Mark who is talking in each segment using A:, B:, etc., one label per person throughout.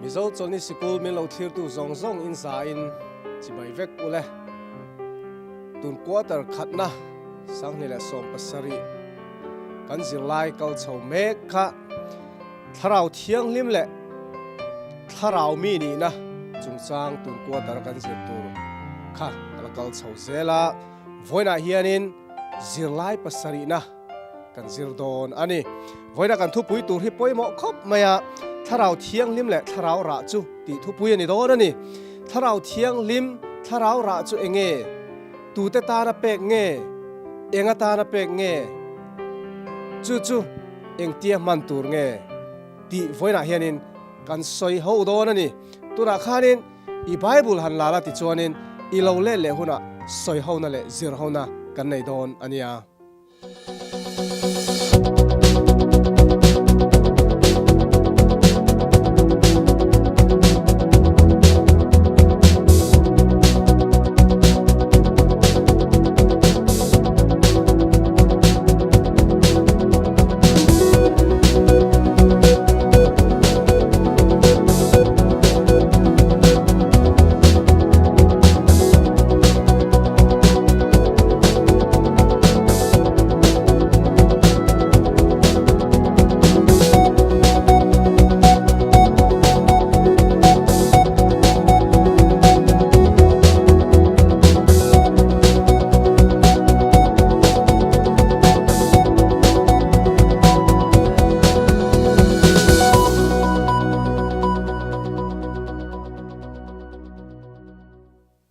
A: Mizo Chawlhni Sikul min lo thlirtu zawng zawng in zain chibai vek ule. Tun quarter khatna 2017 kan zirlai kal chho mek kha Thlarau Thianghlim leh Thlarau mi nihna chungchang tun quarter kan zir tur kha a la kal chho zel a. Vawiinah hianin zirlai pasarihna kan zir dawn a ni. Vawiina kan thupui tur hi pawimawh khawp mai a, Thlarau Thianghlim leh Thlarau Rah chu tih thupui a ni dawn a ni. Thlarau Thianghlim, Thlarau Rah chu eng nge? Tute tana pek nge? Eng atana pek nge? Chu chu engtia hman tur nge? Tih vawiinah hianin kan sawi ho dawn a ni. Tunah khanin i Bible han la la tichuanin i lo let leh hunah sawi hona leh zir hona kan nei dawn a nia.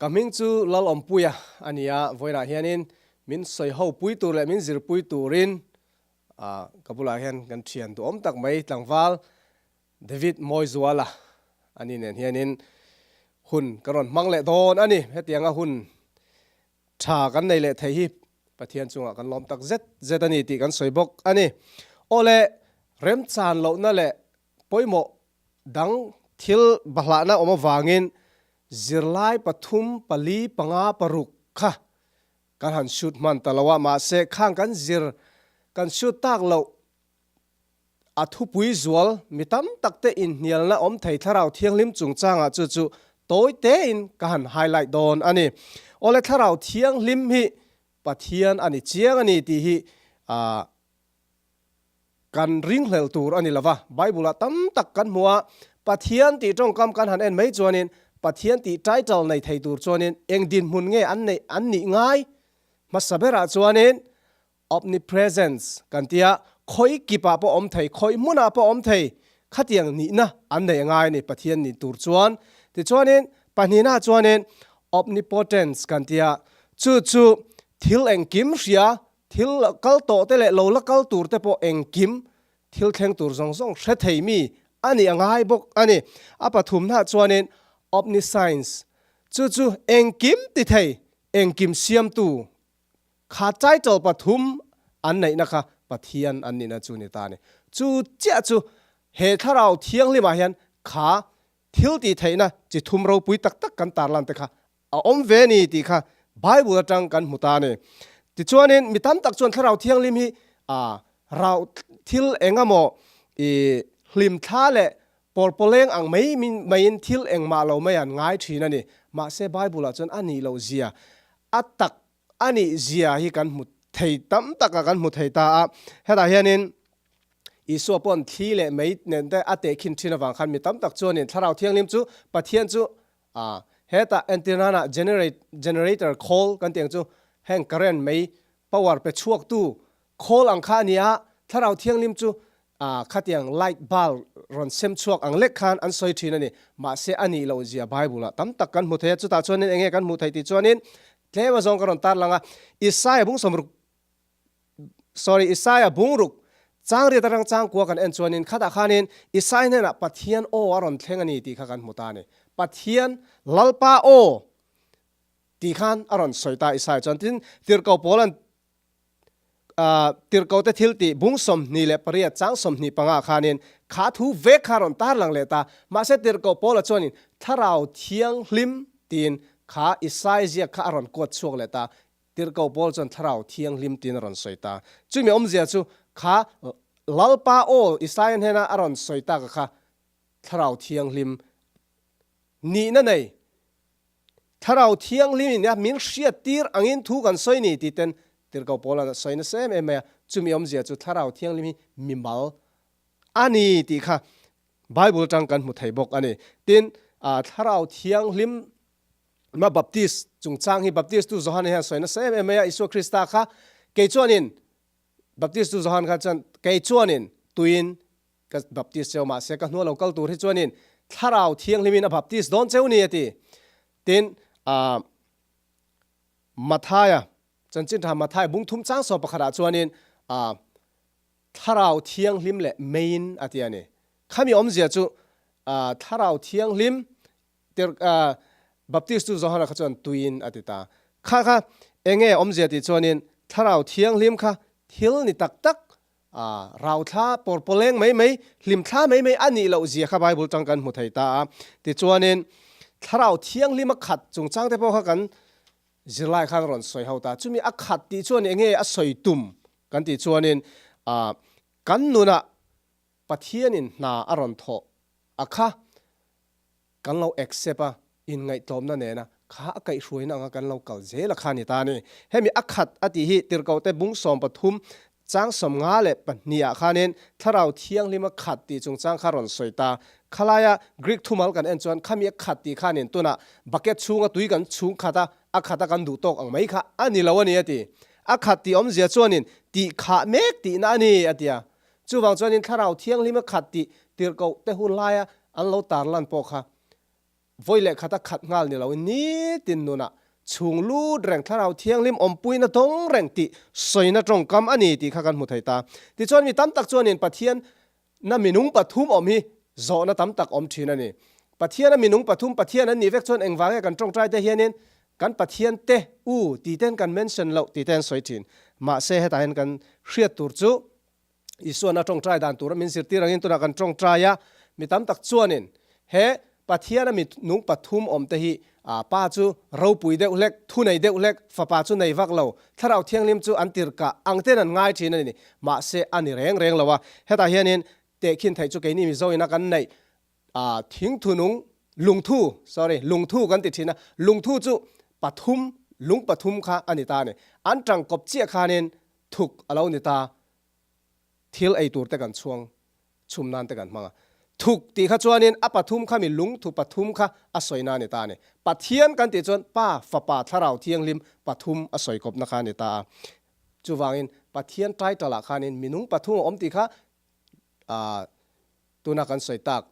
A: Ka hming chu Lalawmpuia a ni a, vawiinah hianin min sawi ho pui tur leh min zirpui turin ka bulah hian kan thian duhawm tak mai tlangval David Mawizuala a ni nen hianin hun ka rawn hmang leh dawn a ni. Hetianga hun tha kan nei leh thei hi Pathian chungah kan lawm tak zet zet a ni tih kan sawi bawk a ni. Aw le, remchan lohna leh pawimawh dang thil bahlahna awm avangin zirlai pathum, pali, panga, paruk kha kan han shoot hman ta lo a, mahse khang kan zir kan shoot tak loh A thupui zual mi tam tak te inhnialna awm thei Thlarau Thianghlim chungchangah chu chu tawi tein ka han highlight dawn a ni. Awle Thlarau Thianghlim hi Pathian a ni chiang a ni tih hi kan ringhlel tur a ni lova. Bible-ah tam tak kan hmu a, Pathian tih tawngkam kan han en mai chuanin Pathian tih title nei thei tur chuanin eng dinhmun nge an neih an nih ngai hmasa berah chuanin Omnipresence kan tia, khawi kipah pawh awm thei, khawi hmunah pawh awm thei, khatiang nihna an nei angai a ni Pathian nih tur chuan. Tichuanin pahnihna chuanin Omnipotence kan tia, chu chu thil engkim hria, thil kal tawh te leh lo la kal tur te pawh engkim, thil thleng tur zawng zawng hre thei mi a nih angai bawk a ni. A pathumna chuanin Omniscience, chu chu engkim ti thei, engkim siamtu Kha title pathum an neihna kha Pathian an nihna chu ni ta a ni. Chu chiah chu he Thlarau Thianghlimah hian kha thil tih theihna chi thum ropui tak tak kan tarlan te kha a awm ve a ni tih kha Bible atang kan hmu ta a ni. Tichuanin mi tam tak chuan Thlarau Thianghlim hi rau thil eng emaw i hlimthla leh pawlpawleng ang mai maiin thil engmah lo mai an ngai thin a ni. Mahse Bible ah chuan a nih loh zia A tak a nih zia hi kan hmu thei tam tak a kan hmu thei ta a. Hetah hianin Isua paw'n thli leh mei nen te a tehkhin thin avang khan mi tam tak chuanin Thlarau Thianghlim chu Pathian chu a hetah entirnana generate generator khawl kan tih ang chu heng current mei power pe chhuaktu khawl ang kha a ni a, Thlarau Thianghlim chu Ah, khatiang light bulb rawn sem chhuak ang lek khan an sawi thin a ni. Mahse a nih loh zia Bible ah tam tak kan hmu thei a, chutah chuanin enge kan hmuh theih tih chuanin tlem azawng ka rawn tarlang a. Isaiah bung sawmruk, sorry, Isaiah bungruk changriat atang changkua kan en chuanin khatah khanin Isaiah hnenah Pathian aw a rawn thleng a ni tih kha kan hmu ta a ni. Pathian Lalpa aw tih khan a rawn sawi ta Isaiah chuan. Tin, tirhkoh pawl an Tirhkote thil tih bung 28 chang 25 khanin kha thu vek kha rawn tarlang leh ta. Mahse Tirhkoh Paula chuanin Thlarau Thianghlim tiin kha Isai ziak kha a rawn kuat chhuak leh ta. Tirhkoh Paul chuan Thlarau Thianghlim tiin a rawn sawi ta. Chumi awmzia chu kha Lalpa aw Isaia hnena a rawn sawi taka kha. Thlarau Thianghlim nihna nei, Thlarau Thianghlim in a min hriattir angin thu kan sawi ni tih ten Tirhkoh Paula'n a sawi nasa em em mai a, chumi awmzia chu Thlarau Thianghlim hi mimal a ni tih kha Bible atang kan hmu thei bawk a ni. Tin, Thlarau Thianghlim ma Baptist chungchang hi Baptist tu Johana hian sawi nasa em em mai a, Isua Krista kha kei chuanin Baptist tu Johan kha chuan kei chuanin tuiin Ka baptist cheu mahse ka hnua lo kal tur hi chuanin Thlarau Thianghlimin a baptist dawn cheu ni a ti. Tin, ah, Mathaia, chanchin tha Mathaia bung thum chang saw pakhatah chuanin, ah, Thlarau Thianghlim leh meiin a ti a ni. Khami awmzia chu, ah, Thlarau Thianghlim tir, ah, baptist tu Johana kha chuan tuiin a ti ta. Kha kha enge awmzia tih chuanin Thlarau Thianghlim kha thil ni tak tak A rauthla pawrpawleng mai mai, hlimthla mai mai a nih loh zia kha Bible tang kan hmu thei ta a. Tichuanin, Thlarau Thianghlim a khat chungchang te pawh kha kan zirlai khan rawn sawi ho ta. Chumi a khat tih chuan eng nge a sawi tum kan tih chuanin, a kan nunah Pathianin hna a rawn thawh a kha. Kan lo accept a, inngaihtlawmna nena kha a kaihhruaina anga kan lo kal zel a kha ni ta a ni. Hemi a khat a tih hi Tirhkohte bung 13 chang 52 ah khanin Thlarau Thianghlim a khat tih chungchang kha rawn sawi ta. Khalaia Greek thumal kan en chuan khami a khat tih khanin tunah bucket chhunga tui kan chhung khat a, a khat a kan duh tawk ang mai kha a ni lo a ni a ti. A khat tih awmzia chuanin tih khah mek tihna a ni a ti a. Chuvang chuanin Thlarau Thianghlim a khat tih Tirhkohte hun laia an lo tarlan pawh kha vawi leh khata khat nghal ni loin nitin nunah chhung lut reng Thlarau Thianghlim awmpuina dawng reng tih sawina tawngkam a ni tih kha kan hmu thei ta. Tichuan mi tam tak chuanin Pathian na minung pathum awm hi zawhna tam tak awm thin a ni. Pathian a minung pathum Pathian an nih vek chuan engvang nge kan tawngtai te hianin kan Pathian te u tih ten kan mention loh tih te an sawi thin. Mahse hetah hian kan hriat tur chu Isuan a tawngtai dan tura min zirtir angin tunah kan tawngtai a, mi tam tak chuanin he Pathiana mi nung pathum awm te hi Pa chu ropui deuh hlek, thu nei deuh hlek, Fapa chu nei vak lo, Thlarau Thianghlim chu an tirhkah ang ten an ngai thin a ni. Mahse a ni reng reng lo a, hetah hianin tehkhin theih chu keini Mizo ina kan neih thingthu nung, lungthu, sorry, lungthu kan ti thin a, lungthu chu pathum, lung pathum kha a ni ta a ni. An tangkawp chiah khanin thuk a lo ni ta. Thil ei tur te kan chhuang chhum nan te kan hmang a. Thuk tih kha chuanin a pathum kha mi lungthu pathum kha a sawi na a ni ta a ni. Pathian kan tih chuan Pa, Fapa, Thlarau Thianghlim pathum a sawi kawpna kha a ni ta a. Chuvangin Pathian title ah khanin minung pathum a awm tih kha tuna kan sawi tak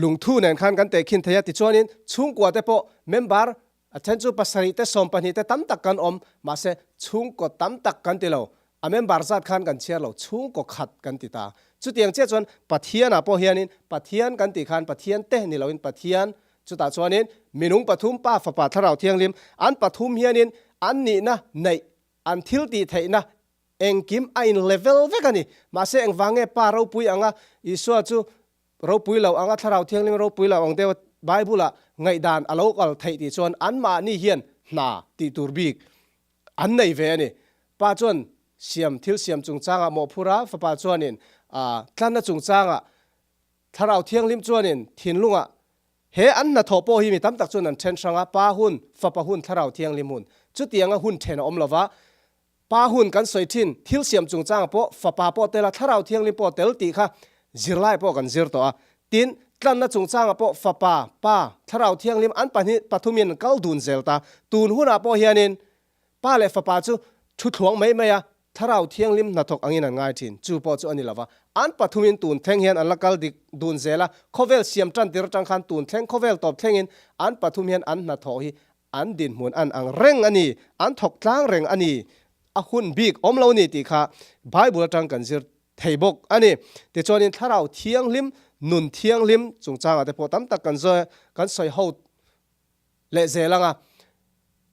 A: lungthu nen khan kan tehkhin thei a. Tichuanin chhungkua te pawh member A then chu pasarih te 12 te tam tak kan awm, mahse chhungkaw tam tak kan ti lo. A member zat khan kan chhiar lo, chhungkaw khat kan ti ta. Chutiang chiah chuan Pathianah pawh hianin Pathian kan tih khan Pathian te ni loin Pathian, chutah chuanin minung pathum Pa, Fapa, Thlarau Thianghlim an pathum hianin an nihna neih, an thil tih theihna engkim a in level vek a ni. Mahse engvang nge Pa ropui anga Isua chu Ropui lo anga Thlarau Thianghlim ropui lo ang deuh Bible-ah ngaihdan a lo kal theih tih chuan anmahni hian hna tih tur bik an nei ve a ni. Pa chuan siam thil siam chungchangah mawhphur a, Fapa chuanin tlanna chungchangah, Thlarau Thianghlim chuanin thinlungah he an hnathawh pawh hi mi tam tak chuan an then hrang a, Pa hun, Fapa hun, Thlarau Thianghlim hun. Chutianga hun then a awm lova, Pa hun kan sawi thin, thil siam chungchangah pawh Fapa pawh tel a, Thlarau Thianghlim pawh tel tih kha zirlai pawh kan zir tawh a. Tin, tlanna chungchangah pawh Fapa, Pa, Thlarau Thianghlim an pahnih pathumin an kal dun zel ta. Tun hunah pawh hianin Pa leh Fapa chu thu thluang mai mai a, Thlarau Thianghlim hnathawk angin an ngai thin. Chu pawh chu a ni lo va. An pathumin tun thleng hian an la kal dik dun zel a, khawvel siam tan tir atang khan tun thleng khawvel tawp thlengin an pathum hian an hnathawh hi An dinhmun an ang reng a ni, an thawk tlang reng a ni, a hun bik awm lo ni tih kha Bible atang kan zir thei bawk a ni. Tichuanin Thlarau Thianghlim, Nun Thianghlim chungchangah te pawh tam tak kan zawi kan sawi ho leh zel ang a.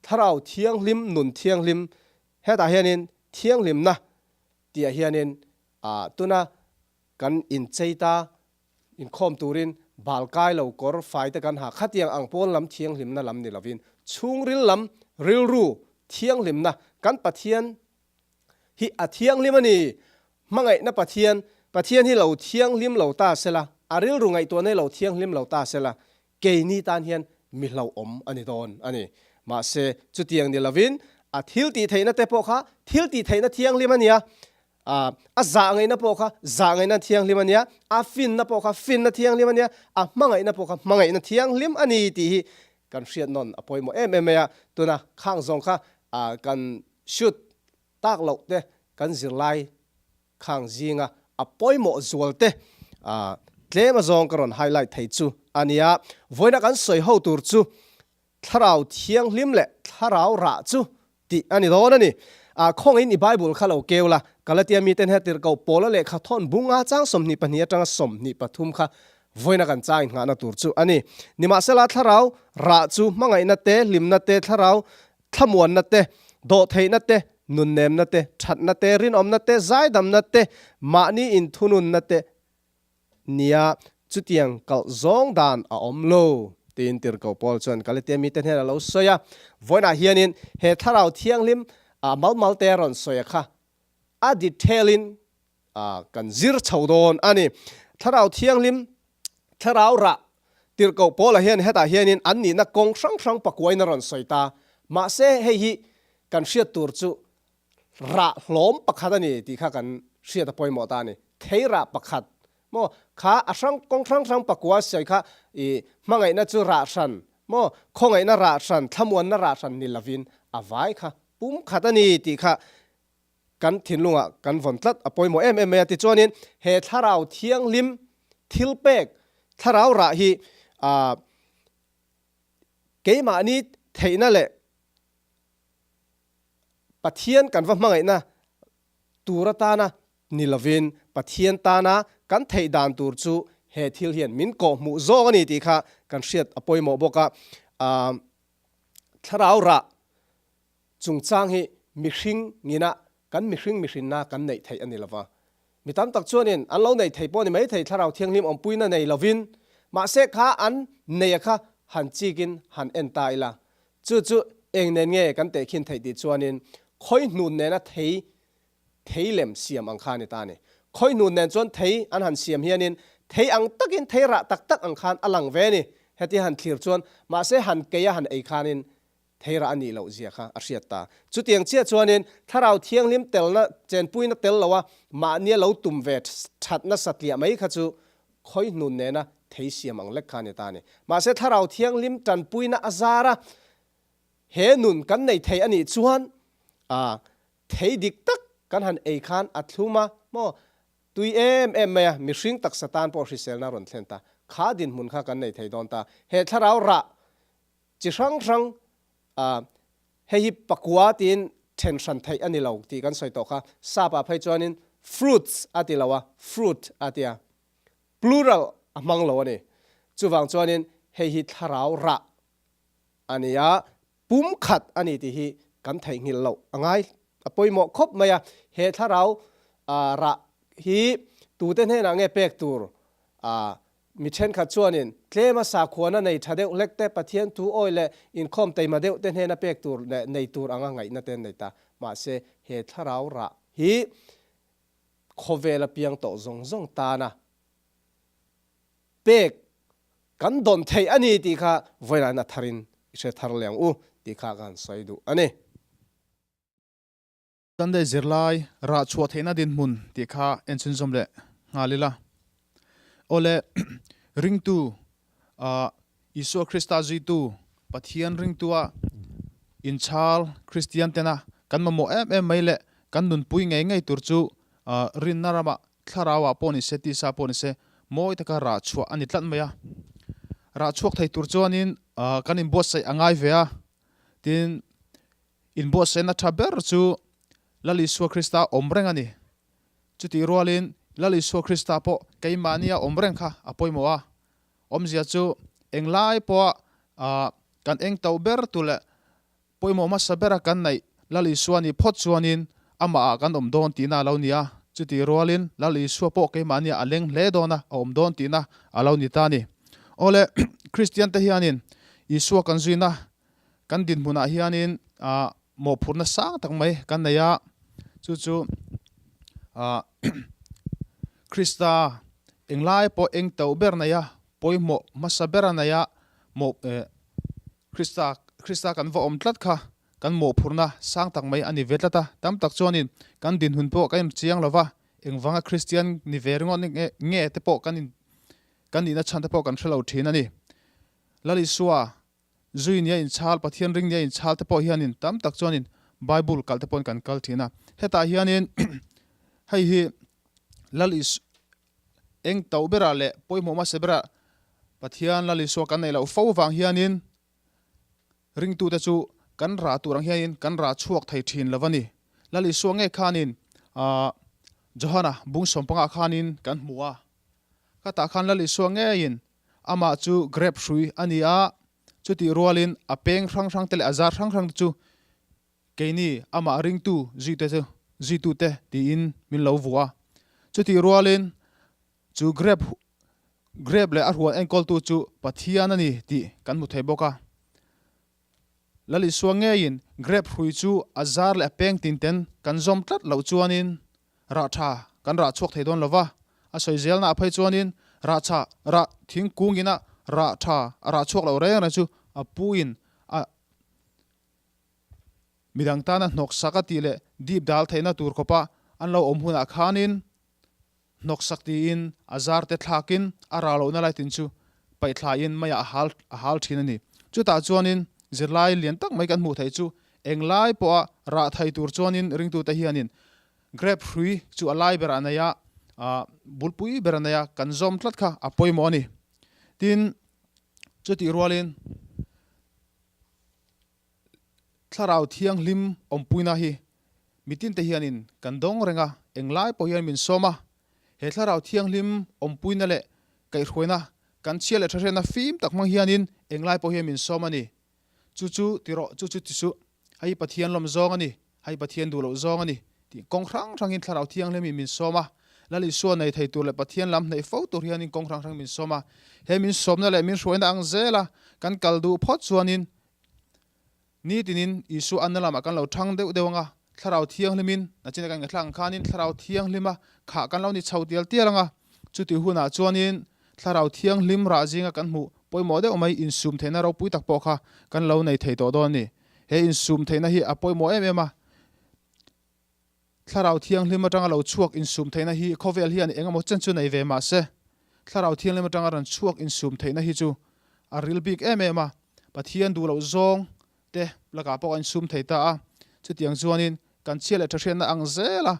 A: Thlarau Thianghlim, Nun Thianghlim hetah hianin thianghlimna tihah hianin tuna kan inchei ta Inkhawm turin bal kai lo kawr fai te kan ha. Khatiang ang pawn lam thianghlimna lam ni lovin chhungril lam rilru thianghlimna kan Pathian hi a thianghlim a ni. Hmangaihna Pathian, Pathian hi lo thianghlim lo ta sela. A rilru ngaihtuahna hi lo thianghlim lo ta sela, keini tan hian mi hlauhawm a ni dawn a ni. Mahse, chutiang ni lovin a thil tih theihna te pawh kha thil tih theihna thianghlim a nia, a zah ngaihna pawh kha zah ngaihna thianghlim a nia, a finna pawh kha finna thianghlim a nia, a hmangaihna pawh kha hmangaihna thianghlim a ni tih hi kan hriat nawn a pawimawh em em mai a. Tuna khang zawng kha kan shoot tak loh te kan zirlai Khang zinga a pawimawh zual te tlem azawng ka rawn highlight thei chu a nia. Vawiina kan sawi ho tur chu Thlarau Thianghlim leh Thlarau Rah chu tih a ni dawn a ni. Khawngin i Bible kha lo keu la, Galatia miten he tirhkoh Paula lehkha thawn bunga chang 22 atanga 23 kha vawiina kan chang innghahna tur chu a ni. Nimahsela Thlarau Rah chu hmangaihna te, hlimna te, Thlarau thlamuanna te, dawhtheihna te, nunnemna te, thatna te, rinawmna te, zaidamna te, mahni inthununna te nia chutiang kalh zawng dan a awm lo, tiin Tirhkoh Paul chuan Galatia mite hnenah a lo sawi a. Vawiinah hianin he Thlarau Thianghlim a malmal te a rawn sawi a kha a detail-in kan zir chho dawn a ni. Thlarau Thianghlim, Thlarau rah Tirhkoh Paula hian hetah hianin an nihna kawng hrang hrang pakuain a rawn sawi ta. Mahse, hei hi kan hriat tur chu rah hlawm pakhat a ni tih kha kan hriat a pawimawh ta a ni. Thei rah pakhat maw kha a hrang kawng hrang hrang pakua sawi kha i hmangaihna chu rah hran maw, khawngaihna rah hran, thlamuanna rah hran ni lovin a vai kha pumkhat a ni tih kha Kan thinlungah kan vawn tlat a pawimawh em em mai a, tichuanin he Thlarau Thianghlim thilpek, Thlarau rah hi keimahni theihna leh Pathian kan va hmangaihna tur atana ni lovin Pathian tana kan theih dan tur chu he thil hian min kawhhmuh zawk a ni tih kha kan hriat a pawimawh bawk a. Thlarau rah Chungchang hi mihring ngina kan mihring mihrinna kan neih theih a ni lova. Mi tam tak chuanin an lo neih thei pawh ni mai thei Thlarau Thianghlim awmpuina nei lovin, mahse kha an neia kha han chikin han en ta ila. Chu chu eng nen nge kan tehkhin theih tih chuanin khawihnun nena thei thei lem siam ang kha a ni ta a ni. Khawihnun nen chuan thei an han siam hianin thei ang takin thei rah tak tak ang khan a lang ve a ni. Hetia han thlir chuan mahse han keia han ei khanin Theirah a nih loh zia kha a hriat ta. Chutiang chiah chuanin Thlarau Thianghlim telna, chenpuina tel loa mahnia lo tum ve thatna satliah mai kha chu khawihnun nena thei siam ang lek kha a ni ta a ni. Mahse Thlarau Thianghlim tanpuina a zar a, he nun kan nei thei a nih chuan a thei dik tak kan han ei khan a thlum a maw, tui em em mai a, mihring taksa tan pawh hriselna a rawn thlen ta. Kha dinhmun kha kan nei thei dawn ta. He Thlarau rah Chi hrang hrang a, hei hi pakua tiin then hran theih a ni lo tih kan sawi tawh kha. Sap ah phei chuanin fruits a ti lo a, fruit a ti a, plural a hmang lo a ni. Chuvang chuanin hei hi thlarau rah a ni a, pumkhat a ni tih hi kan theihnghilh loh a ngai a pawimawh khawp mai a. He thlarau rah hi tute hnenah nge pek tur a Mi thenkhat chuanin tlema sakhuana nei tha deuh hlek te, Pathian thu awi leh inkhawm teima deuh te hnena pek tur leh nei tur anga ngaihna te an nei ta. Mahse, he thlarau rah hi khawvela piang tawh zawng zawng tana pek kan dawn theih a ni tih kha vawilain a tharin i hre thar leh ang u tih kha ka han sawi duh a ni.
B: Sunday zirlai rah chhuah theihna dinhmun tih kha en chhunzawm leh nghal ila. Awle, ringtu, Isua Krista zuitu, Pathian ringtua inchhal Kristian tena kan mamawh em em mai leh kan nunpui ngei ngei tur chu rinna ramah thlarauah pawh ni se, tisa pawh ni se, mawi taka rah chhuah a ni tlat mai a. Rah chhuak thei tur chuanin kan inbuatsaih a ngai ve a, tin, Inbuatsaihna tha ber chu Lal Isua Krista awm reng a ni. Chutih rualin Lal Isua Krista pawh keimahnia awm reng kha a pawimawh a. Awmzia chu englai pawha kan eng tauh ber tu leh pawimawh hmasa bera kan neih Lal Isua nih phawt chuanin amahah kan awm dawn tihna a lo ni a. Chutih rualin Lal Isua pawh keimahnia a leng hle dawn a, a awm dawn tihna a lo ni ta a ni. Awle, Kristiante hianin Isua kan zuina Kan dinhmunah hianin mawhphurhna sang tak mai kan nei a, chu chu Krista Englai pawh eng to ber nei a, pawimawh hmasa ber a nei a, mawh eh Krista Krista kan va awm tlat kha kan mawhphurhna sang tak mai a ni ve tlat a. Tam tak chuanin kan dinhmun pawh kan inchiang lo va, engvanga Kristian ni ve ringawt nge nge te pawh kan in kan nihna chhan te pawh kan hre lo thin a ni. Lal Isua Zui nia inchhal, Pathian ring nia inchhal te pawh hianin tam tak chuanin Bible kal te pawhin kan kal thin a. Hetah hianin hei hi Lal Is eng tauh berah leh pawimawh hmasa berah Pathian Lal Isua kan neih loh fo vang hianin ringtute chu kan rah tur ang hianin kan rah chhuak thei thin lo a ni. Lal Isua ngei khanin ah Johana bung sawmpangah khanin kan hmu a. Khatah khan Lal Isua ngeiin Amah chu grep hrui a ni a, chutih rualin a peng hrang hrangte leh a zar hrang hrangte chu keini amah ringtu zuite chu zuitute tiin min lo vuah a. Chutih rualin chu grep grep leh a hruan enkawltu chu Pathian a ni tih kan hmu thei bawk a. Lal Isua ngeiin grep hrui chu a zar leh a peng tinten kan zawm tlat loh chuanin Rah tha kan rah chhuak thei dawn lo va, a sawi zelna a phei chuanin rah chha rah thingkung ina rah tha a rah chhuak loh reng reng chu a puin a midang tana hnawksak a tih leh dip dal theihna tur khawpa an lo awm hunah khanin hnawksak tiin a zar te thlakin a rah lohna lai tin chu paihthlaiin meiah a hal a hal thin a ni. Chutah chuanin zirlai lian tak mai kan hmuh theih chu englai pawha rah thei tur chuanin ringtute hianin Grape hrui chu a lai berah a nei a, bulpui ber a nei a, kan zawm tlat kha a pawimawh a ni. Tin, chutih rualin Thlarau Thianghlim awmpuina hi mitinte hianin kan dawng reng a, englai pawh hian min sawm a. He Thlarau Thianghlim awmpuina leh kaihhruaina kan chhia leh thahriatna fim tak hmang hianin englai pawh hian min sawm a ni. Chu chu ti rawh, chu chu ti suh. Hei Pathian lawm zawng a ni, hei Pathian duh loh zawng a ni, tih kawng hrang hrangin Thlarau Thianghlim-in min sawm a. Lal Isua nei thei tur leh Pathian lam hnaih fo tur hianin kawng hrang hrang min sawm a. He min sawmna leh min hruaina ang zela kan kal duh phawt chuanin nitinin Isua anna lamah kan lo thang deuh deuh ang a, Thlarau Thianghlimin nachina kan ngaithlak ang khanin Thlarau Thianghlima khah kan lo ni chho tial tial ang a. Chuti hunah chuanin Thlarau Thianghlim rah zinga kan hmuh pawimawh deuh mai insum theihna ropui tak pawh kha kan lo nei thei tawh dawn a ni. He insum theihna hi a pawimawh em em a. Thlarau Thianghlim atanga lo chhuak insum theihna hi khawvel hian eng emaw chen chu nei ve mah se, Thlarau Thianghlim atanga rawn chhuak insum theihna hi chu a ril bik em em a. Pathian duh loh zawng te lakah pawh a insum thei ta a. Chutiang chuanin kan chhia leh thahriatna ang zela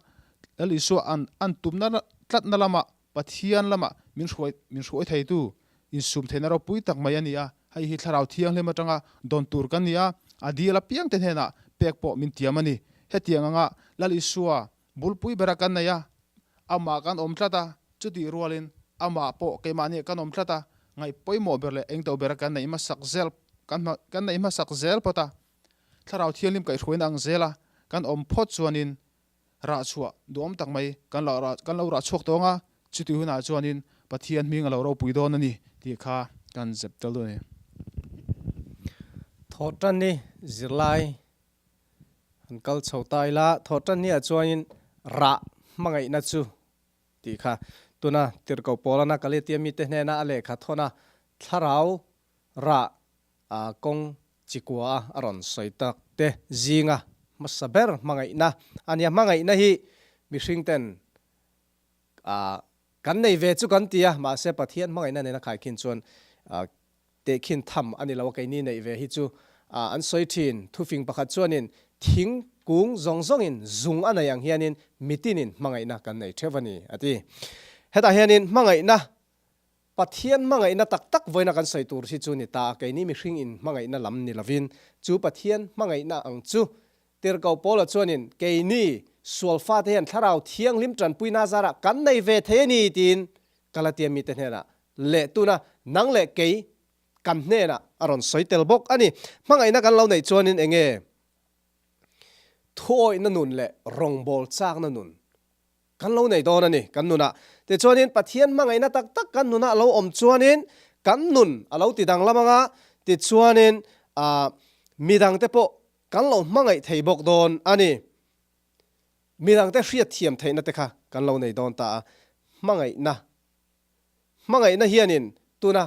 B: Lal Isua an an tumna tlatna lamah Pathian lamah min hruai min hruai theitu insum theihna ropui tak mai a ni a. Hei hi Thlarau Thianghlim atanga dawn tur kan ni a, a dil apiang te hnenah pek pawh min tiam a ni. Hetiang anga Lal Isua bulpui bera kan nei a, amah kan awm tlat a, chutih rualin amah pawh keimahni kan awm tlat a, ngaih pawimawh ber leh engto bera kan neih hmasak zel kan kan neih hmasak zel phawt a, Thlarau Thianghlim kaihhruaina ang zela kan awm phawt chuanin rah chhuah duhawm tak mai kan lo rah kan lo rah chhuak tawng a, chutih hunah chuanin Pathian hming a lo ropui dawn a ni tih kha kan zep tel dawn a ni.
A: Thawhtanni zirlai han kal chho ta ila, thawhtanni-ah chuanin rah hmangaihna chu tih kha tuna Tirhkoh Paulana Galatia mite hnena a lehkha thawn a, thlarau rah A kawng chikua a rawn sawi tak te zinga hmasa ber hmangaihna a nia. Hmangaihna hi mihring ten kan nei ve chu kan ti a, mahse Pathian hmangaihna nena khaikhin chuan tehkhin tham a ni lo a, keini neih ve hi chu an sawi thin. Thufing pakhat chuanin thing kung zawng zawngin zung a nei ang hianin mitinin hmangaihna kan nei theuh a ni a ti. Hetah hianin hmangaihna Pathian hmangaihna tak tak vawiina kan sawi tur hi chu ni ta a, keini mihring in hmangaihna lam ni lovin chu Pathian hmangaihna ang chu Tirhkoh Paula chuanin keini sual fate hian Thlarau Thianghlim tanpuina zarah kan nei ve thei a ni tiin Galatia mite hnenah leh tuna nang leh kei kan hnenah a rawn sawi tel bawk a ni. Hmangaihna kan lo neih chuanin enge thuawihna nun leh rawngbâwl châkna nun Kan lo nei dawn a ni kan nunah. Tichuanin Pathian hmangaihna tak tak kan nunah a lo awm chuanin kan nun a lo ti danglam ang a, tichuanin ah midangte pawh kan lo hmangaih thei bawk dawn a ni. Midangte hriatthiam theihna te kha kan lo nei dawn ta a, hmangaihna. Hmangaihna hianin tuna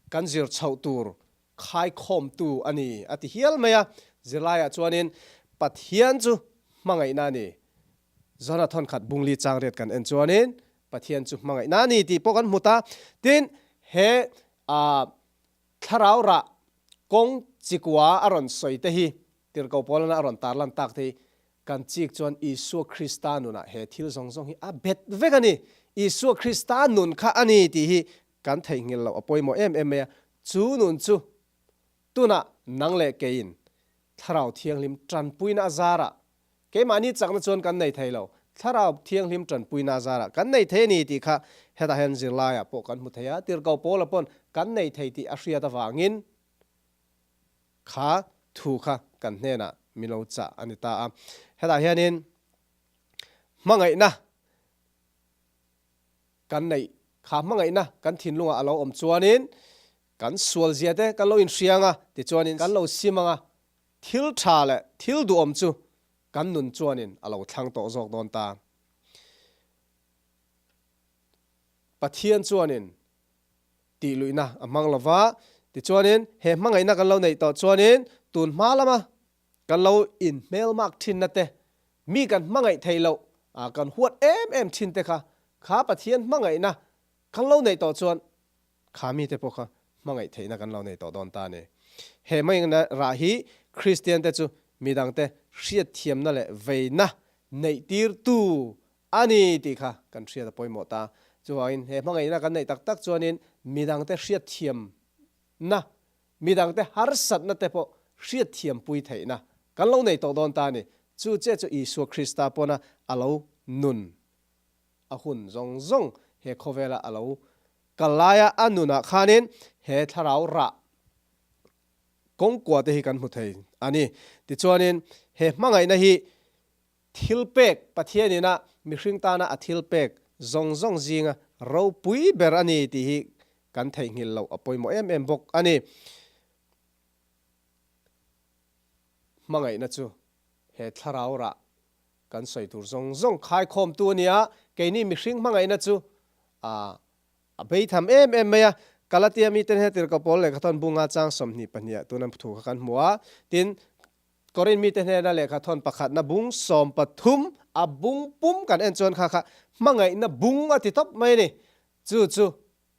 A: kan zir chhoh tur khaikhawmtu a ni a ti hial mai a. Zirlaiah chuanin Pathian chu hmangaihna a ni. Zona thawnkhat bungli changriat kan en chuanin Pathian chu hmangaihna a ni tih pawh kan hmu ta. Tin, he thlarau rah kawng chikua a rawn sawi te hi Tirhkoh Paulana a rawn tarlan tak te hi kan chik chuan Isua Krista nunah he thil zawng zawng hi a bet vek a ni. Isua Krista nun kha a ni tih hi kan theihnghilh loh a pawimawh em em mai a. Chu nun chu tunah nang leh keiin Thlarau Thianghlim tanpuina a zarah Keimahni chakna chuan kan nei thei lo. Thlarau Thianghlim tanpuina zarah kan nei thei a ni tih kha hetah hian zirlaiah pawh kan hmu thei a, Tirhkoh Paula pawn kan nei thei tih a hriat avangin kha thu kha kan hnenah min lo chah a ni ta a. Hetah hianin hmangaihna kan neih kha hmangaihna kan thinlungah a lo awm chuanin kan sualzia te kan lo inhriang a, tichuanin kan lo sim ang a, Thil tha leh thil duhawm chu kan nun chuanin a lo thlang tawh zawk dawn ta. Pathian chuanin tih luihna a hmang lo va, tichuanin he hmangaihna kan lo neih tawh chuanin tun hma lama kan lo inhmelmak thinna te, mi kan hmangaih theih loh, kan huat em em thin te kha, kha Pathian hmangaihna kan lo neih tawh chuan Kha mite pawh kha hmangaih theihna kan lo nei tawh dawn ta a ni. He hmangaihna rah hi Kristiante chu midangte hriatthiamna leh veina neihtirtu a ni tih kha kan hriat a pawimawh ta. Chuvangin he hmangaihna kan neih tak tak chuanin midangte hriatthiamna, midangte harsatna te pawh hriatthiampui theihna kan lo nei tawh dawn ta a ni. Chu chiah chu Isua Krista pawna a lo nun a hun zawng zawng he khawvela a lo kal laia a nunah khanin he thlarau rah kawngkua te hi kan hmu thei a ni. Tichuanin he hmangaihna hi thil pek Pathianina mihring tana a thil pek zawng zawng zinga ropui ber a ni tih hi kan theihnghilh loh a pawimawh em em bawk a ni. Hmangaihna chu he thlarau rah Kan sawi tur zawng zawng khaikhawmtu a nia, keini mihring hmangaihna chu a a beitham em em mai a. Galatia miten hian Tirhkoh Paul lehkhathawn bunga chang 22 ah tuna thu kha kan hmu a, tin, Korin mite hnena lehkhathawn pakhatna bung 13 a bung pum kan en chuan kha kha hmangaihna bung a ti tawp mai a ni. Chu chu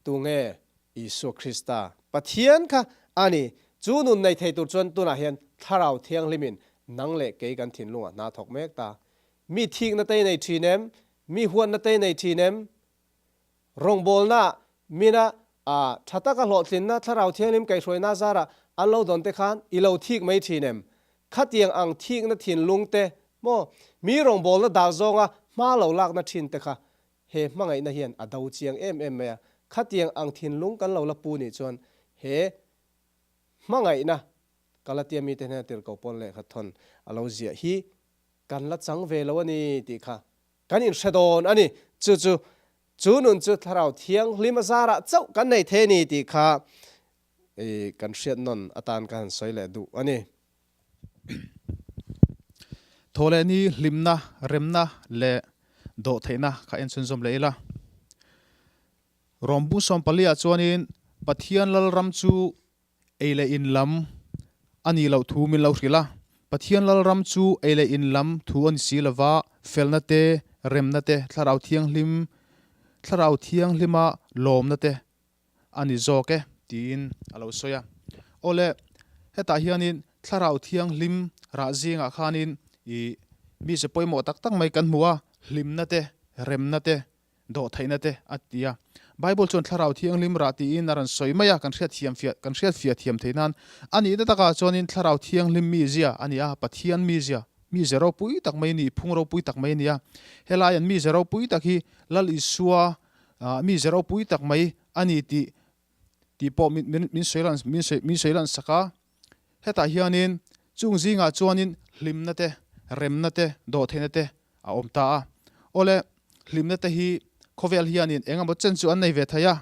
A: Tunge Isua Krista Pathian kha a ni? Chu nun nei thei tur chuan tunah hian Thlarau Thianghlimin nang leh kei kan thinlungah hna thawk mek ta. Mi thikna te i nei thin em? Mi huatna te i nei thin em? Rawngbawlna mina a tha taka hlawhtlinna Thlarau Thianghlim kaihhruaina zarah an lo dawn te khan i lo thik mai thin em? Khatiang ang thikna thinlung te maw? Mi rawngbawlna dal zawnga hma lo lakna thin te kha He hmangaihna hian a do chiang em em mai a, khatiang ang thinlung kan lo la pu nih chuan he hmangaihna Galatia mite hnena tirhkoh pawn lehkha thawn a lo ziah hi kan la chang ve lo a ni tih kha kan inhre dawn a ni. Chu chu chu nun chu Thlarau Thianghlim a zarah chauh kan nei thei a ni tih kha kan hriat nawn atan ka han sawi leh duh a ni.
B: Thaw leh ni hlimna, remna leh dawhtheihna kha en chhunzawm leh ila. Rawm bung 14 ah chuanin Pathian Lalram chu ei leh in lam a nih loh thu min lo hrilh a. Pathian Lalram chu ei leh in lam thu a ni si lova, felna te, remna te, Thlarau Thianghlim, Thlarau Thianghlima lawmna te a ni zawk e, tiin a lo sawi a. Awle, hetah hianin Thlarau Thianghlim rah zingah khanin ih mi ze pawimawh tak tak mai kan hmu a, hlimna te, remna te, dawhtheihna te a ti a. Bible chuan Thlarau Thianghlim rah tiin a rawn sawi mai a, kan hriat thiam fiah, kan hriat fiah thiam theih nan. A nihna takah chuanin Thlarau Thianghlim mizia a ni a, Pathian mizia, mize ropui tak mai a ni, phung ropui tak mai a ni a. Helai an mize ropui tak hi Lal Isua Mi ze ropui tak mai a ni tih tih pawh min min sawi lan min sawi min sawi lan sak a. Hetah hianin chung zingah chuanin hlimna te, remna te, dawhtheihna te a awm ta a. Awle, hlimna te hi khawvel hianin eng emaw chen chu an nei ve thei a,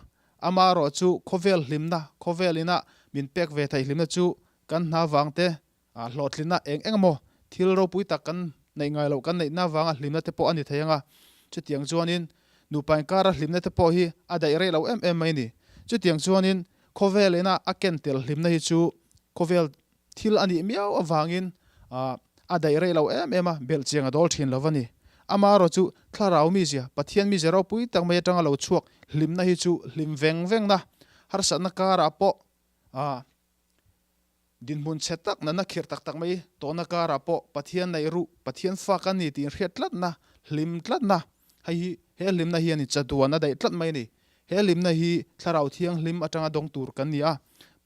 B: amaherawh chu khawvel hlimna, khawvel ina min pek ve theih hlimna chu kan hna vang te, A hlawhtlinna eng eng emaw thil ropui tak kan neih ngai loh kan neihna avanga hlimna te pawh a ni thei ang a. Chutiang chuanin Nupa inkara hlimna te pawh hi a daih rei lo em em mai a ni. Chutiang chuanin khawvel ina a ken tel hlimna hi chu khawvel thil a nih miau avangin a daih rei lo em em a, belh chiang a dawl thin lo va ni. Amaherawh chu thlarau mizia, Pathian mizia ropui tak mai atanga lo chhuak hlimna hi chu hlim veng vengna, harsatna karah pawh Dinhmun chhe tak natna khirh tak tak mai tawhna karah pawh Pathian neih ruh, Pathian fa ka ni tih inhriat tlatna, hlim tlatna, hei hi he hlimna hian in chatuan a daih tlat mai a ni. He hlimna hi Thlarau Thianghlim atanga dawng tur kan ni a,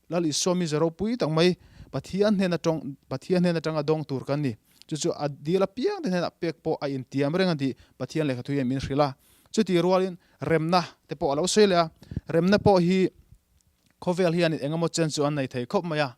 B: Lal Isua mize ropui tak mai Pathian hnen atawng Pathian hnen atanga dawng tur kan ni. Chu chu a dil apiang te hnenah pek pawh a intiam reng a tih Pathian lehkhathu hian min hrilh a. Chutih rualin remna te pawh a lo sawi leh a, remna pawh hi Khawvel hianin eng emaw chen chu an nei thei khawp mai a,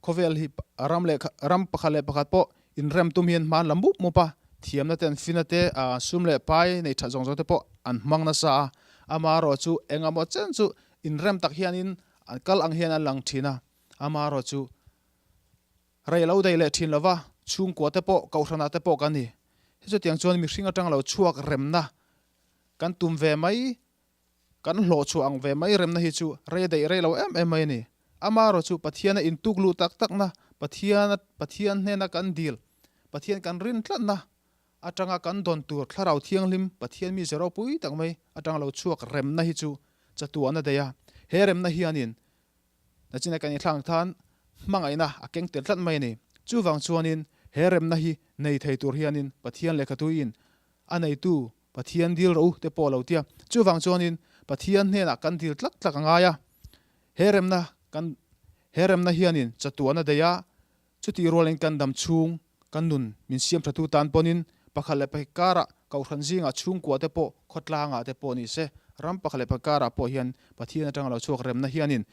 B: khawvel hi ram leh ram pakhat leh pakhat pawh inrem tum hian hma an la mup mup a, thiamna te an fina te, sum leh pai nei that zawng zawng te pawh an hmang nasa a, amaherawh chu eng emaw chen chu inrem tak hianin an kal ang hian an lang thin a, amaherawh chu rei lo daih leh thin lova chhungkua te pawh kohhranah te pawh kan ni. Hetiang chuan mihring atang lo chhuak remna kan tum ve mai Kan hlawh chhuah ang ve mai remna hi chu rei daih rei lo em em mai a ni. Amaherawh chu Pathiana intuk luh tak takna, Pathiana Pathian hnena kan dil, Pathian kan rin tlatna atanga kan dawn tur Thlarau Thianghlim Pathian mi ze ropui tak mai atanga lo chhuak remna hi chu chatuahna daih a. He remna hianin Nachina kan inthlak tan hmangaihna a keng tel tlat mai a ni. Chuvang chuanin he remna hi nei thei tur hianin Pathian lehkhatuiin a neitu Pathian dil rawh u te pawh a lo tia. Chuvang chuanin Pathian hnenah kan dil tlak tlak a ngai a. He remna kan he remna hianin chatuahna daih a, chutih rualin kan dam chhung kan nun min siam thatu tan pawnin pakhat leh pakhat karah kohhran zingah chhungkua te pawh khawtlangah te pawh ni se ram pakhat leh pakhat karah pawh hian Pathian atanga lo chhuak remna hianin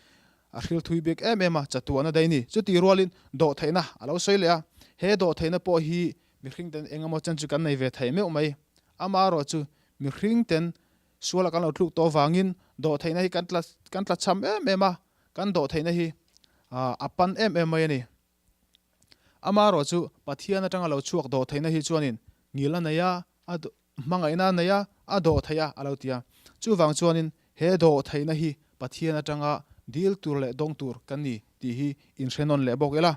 B: a hril thui bik em em a, chatuahna daih a ni. Chutih rualin dawhtheihna a lo sawi leh a, he dawhtheihna pawh hi Mihring ten eng emaw chen chu kan nei ve thei meuh mai. Amaherawh chu mihring ten suala kan lo tluk tawh avangin dawhtheihna hi kan tla kan tla cham em em a, kan dawhtheihna hi a pan em em mai a ni. Amaherawh chu Pathian atanga lo chhuak dawhtheihna hi chuanin ngil a nei a, a hmangaihna a nei a, a dawhtheih a a lo ti a. Chuvang chuanin he dawhtheihna hi Pathian atanga dil tur leh dawng tur kan ni tih hi inhre nawn leh bawk ila.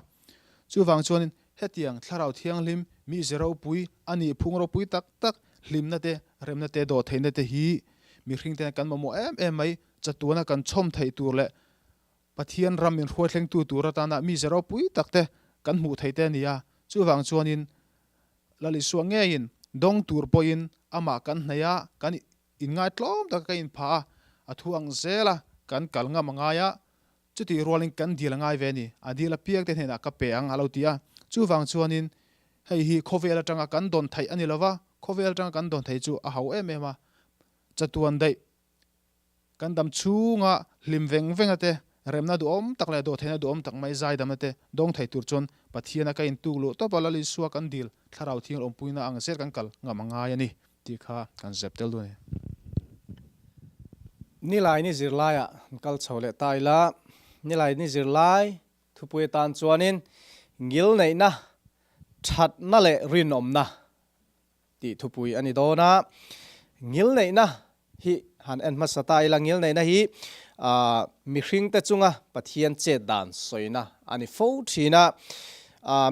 B: Chuvang chuanin hetiang Thlarau Thianghlim mi ze ropui a nih phung ropui tak tak hlimna te, remna te, dawhtheihna te hi mihring tena kan mamawh em em mai chatuana kan chhawm theih tur leh Pathian ram min hruaithlengtu tur atana mi ze ropui tak te kan hmuh theih te a ni a. Chuvang chuanin Lal Isua ngeiin dawng tur pawhin amah kan hnaih a, kan inngaitlawm taka kan inphah a, a thu ang zela kan kal ngam a ngai a, Chutih rualin kan dil a ngai ve a ni, a dil apiang te hnenah ka pe ang a lo ti a. Chuvang chuanin hei hi khawvel atanga kan dawn theih a ni lo va, khawvel atanga kan dawn theih chu a ho em em a. Chatuan daih kan dam chhunga hlim veng venga te, remna duhawm tak leh dawhtheihna duhawm tak mai zaidamna te dawng thei tur chuan Pathiana ka intuk luh tawp a, Lal Isua kan dil Thlarau Thianghlim awmpuina ang zel kan kal ngam a ngai a ni. Tih kha kan zep tel duh a ni.
A: Nilai ni zirlaiah an kal chho leh ta ila, Nilai ni zirlai thupui atan chuanin ngilneihna, thatna leh rinawmna tih thupui a ni dawn a. Ngilneihna hi han en hmasa ta ila, ngilneihna hi mihringte chunga Pathian chet dan sawina a ni fo thin a.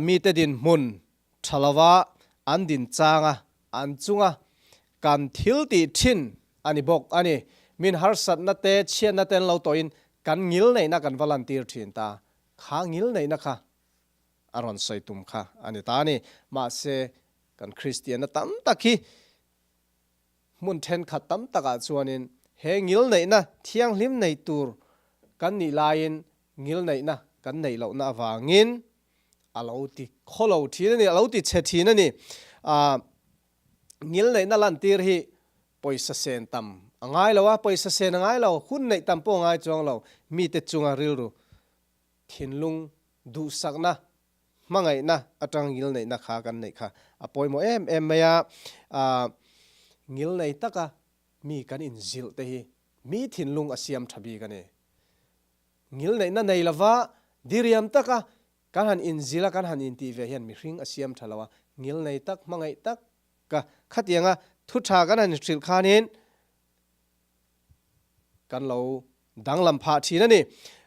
A: Mite dinhmun Tha lova an din chang a, an chunga kan thil tih thin a ni bawk a ni. Min harsatna te, chhiatna te an lo tawhin kan ngil neihna kan va lantir thin ta. Kha ngil neihna kha a rawn sawi tum kha a ni ta a ni. Mahse, kan Kristianna tam tak hi Hmun thenkhat tam takah chuanin he ngilneihna thianghlim nei tur kan nih laiin ngilneihna kan neih lohna avangin a lo ti khawlo thin a ni, a lo ti chhe thin a ni. Ngilneihna lantir hi pawisa sen tam a ngai lo a, pawisa sen a ngai lo, hun neih tam pawh a ngai chuang lo, mite chunga rilru thinlung duhsakna Hmangaihna atang ngilneihna kha kan neih kha a pawimawh em em mai a, ngilnei taka mi kan inzilh te hi mi thinlung a siam tha bik a ni. Ngilneihna nei lova diriam taka kan han inzilh a, kan han intih ve hian mihring a siam tha lo a, ngilnei tak, hmangaih tak ka khatianga thu tha kan han hrilh khanin. kan lo danglam phah thin a ni.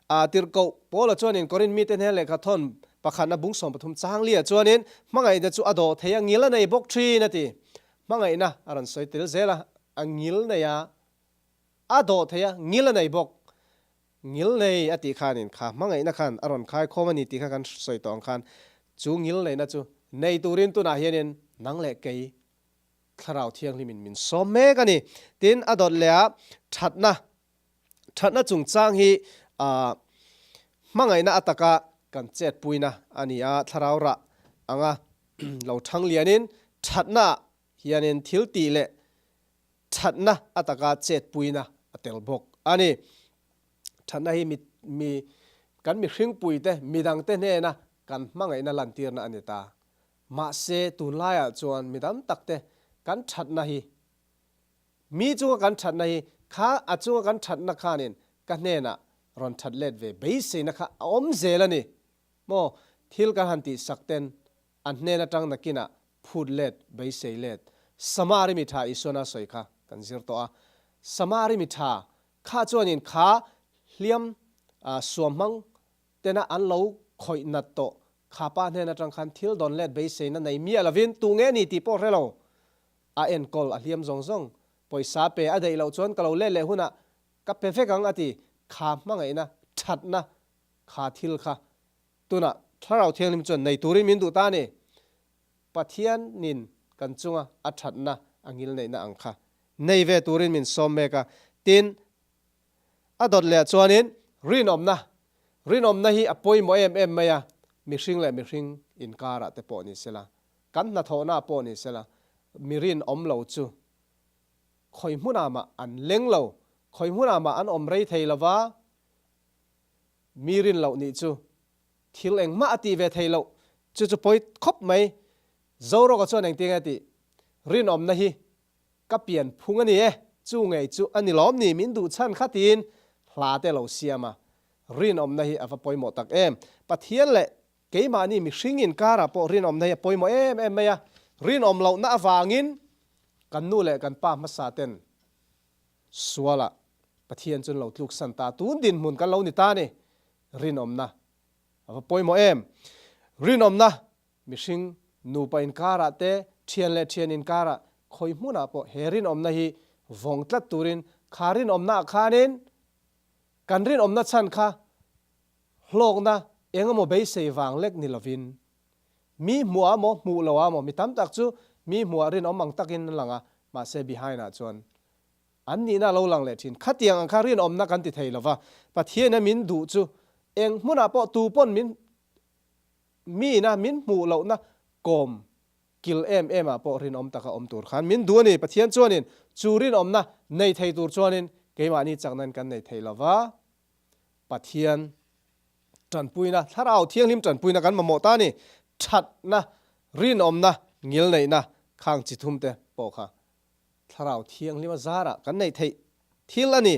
A: A tirhkoh Paula chuanin Korinth mite hnen lehkha thawn pakhatna bung 13 changlia chuanin hmangaihna chu a dawh thei a, ngil a nei bawk thin a ti. Hmangaihna a rawn sawi tel zel a, a ngil nei a, a dawh thei a, ngil a nei bawk. Ngil nei a tih khanin kha hmangaihna khan a rawn khai khawm a ni tih kha kan sawi tawh ang khan chu ngil neihna chu nei turin tunah hianin nang leh kei Thlarau Thianghlimin min sawm mek a ni. Tin, a dawt leh a thatna, thatna chungchang hi hmangaihna ataka kan chetpuina a ni a, Thlarau rah anga lo thang lianin thatnaah hianin thil tih leh thatna ataka chetpuina a tel bawk a ni. Thatna hi mi, mi, kan mihringpuite, midangte hnena kan hmangaihna lantirna a ni ta. Mahse, tunlaiah chuan mi tam takte kan thatna hi, mi chunga kan thatna hi, kha a chunga kan thatna khanin ka hnenah rawn that let ve beiseina kha a awm zel a ni maw? Thil kan han tihsak ten a hnen atang nakinah phut let, beisei let. Samari mi tha Isuana sawi kha kan zir tawh a. Samari mi tha kha chuanin kha hliam suamhmang tena an lo khawih nat tawh kha pa hnen atang khan thil dawn let beiseina nei miah lovin tu nge ni tih pawh hre lo. A enkawl a hliam zawng zawng. Pawisa pe a daih loh chuan ka lo let leh hunah ka pe vek ang a ti. Kha hmangaihna thatna kha thil kha tunah Thlarau Thianghlim chuan nei turin min duh ta a ni. Pathianin kan chunga a thatna a ngilneihna ang kha nei ve turin min sawm mek a. Tin, A dawt leh chuanin rinawmna, rinawmna hi a pawimawh em em mai a, mihring leh mihring inkarah te pawh ni sela, kan hnathawhna pawh ni sela, mi rinawm lo chu khawi hmunah mah an leng lo, khawi hmunah mah an awm rei thei lova, mi rin loh nih chu thil engmah a tih ve thei loh, chu chu pawi khawp mai. Zorawka chuan engtin nge tih? Rinawmna hi Ka pian phung a ni e, chu ngei chu a ni lawm ni min duh chhan kha tiin hla te lo siam a, rinawmna hi a va pawimawh tak em. Pathian leh keimahni mihring inkarah pawh rinawmna hi a pawimawh em em mai a, rinawm lohna avangin kan nu leh kan pa hmasa ten sualah Pathian chu an lo tluksan ta, tun dinhmun kan lo ni ta a ni, rinawmna a va pawimawh em. Rinawmna Mihring, nupa inkarah te, thian leh thian inkarah, khawi hmunah pawh he rinawmna hi vawng tlat turin kha rinawmnaah khanin kan rinawmna chhan kha hlawkna eng emaw beisei vang lek ni lovin mi hmuh ah maw hmuh lo ah maw mi tam tak chu mi hmuh ah rinawm ang takin an lang a, mahse behind ah chuan an nihna a lo lang leh thin. Khatiang ang kha rinawmna kan ti thei lova, Pathian a min duh chu eng hmunah pawh tu pawn min Miina min hmuh lohna kawm kil em em ah pawh rinawm taka awm tur khan min duh a ni. Pathian chuanin chu rinawmna nei thei tur chuanin keimahni chaknain kan nei thei lova, Pathian tanpuina, Thlarau Thianghlim tanpuina kan mamawh ta a ni. Thatna, rinawmna, ngilneihna khang chi thum te pawh kha Thlarau Thianghlima zarah kan neih theih thil a ni